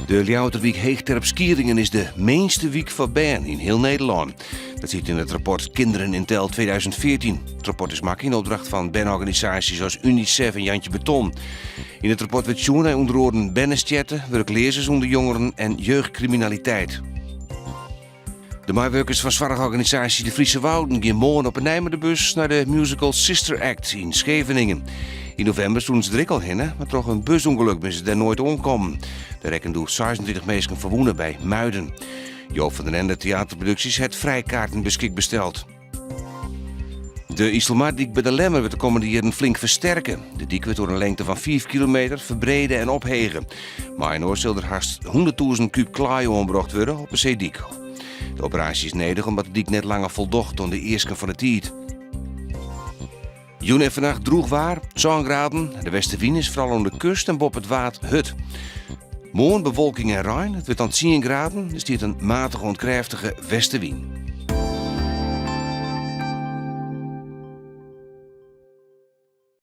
De Ljouwerter wyk Heechterp-Skieringen is de minste wyk foar bern yn hiel Nederlân. Dat stiet yn it rapport Kinderen in Tel 2014. It rapport is makke yn opdracht fan berneorganisaasjes as UNICEF en Jantje Beton. Yn it rapport wurdt sjoen nei ûnder oaren bernestjerte, wurkleazens ûnder jongeren en jeugdkriminaliteit. De meiwurkers fan soarchorganisaasje De Friese Wouden gean moarn op 'e nij mei de bus nei de musical Sister Act yn Scheveningen. Yn novimber soenen se der ek al hinne, mar troch in busûngelok binne se dêr noait oankommen. Der rekken doe 36 minsken ferwûne by Muiden. Joop van den Ende Theaterproducties hat frijkaarten beskikber steld. De Iselmardyk by De Lemmer wurdt de kommende jierren flink fersterke. De dyk wurdt oer in lengte fan 5 kilometer ferbrede en ophege. Mei-inoar sil der hast 100.000 kúb klaai oanbrocht wurde op 'e seedyk. De operaasje is nedich omdat de dyk net langer foldocht oan de easken fan de tiid. Jûn en fannacht drûch waar, 7 graden. De westewyn is foaral oan de kust en boppe it Waad hurd. Moarn bewolking en rein, it wurdt dan 10 graden. Der stiet in matige oant krêftige westewyn.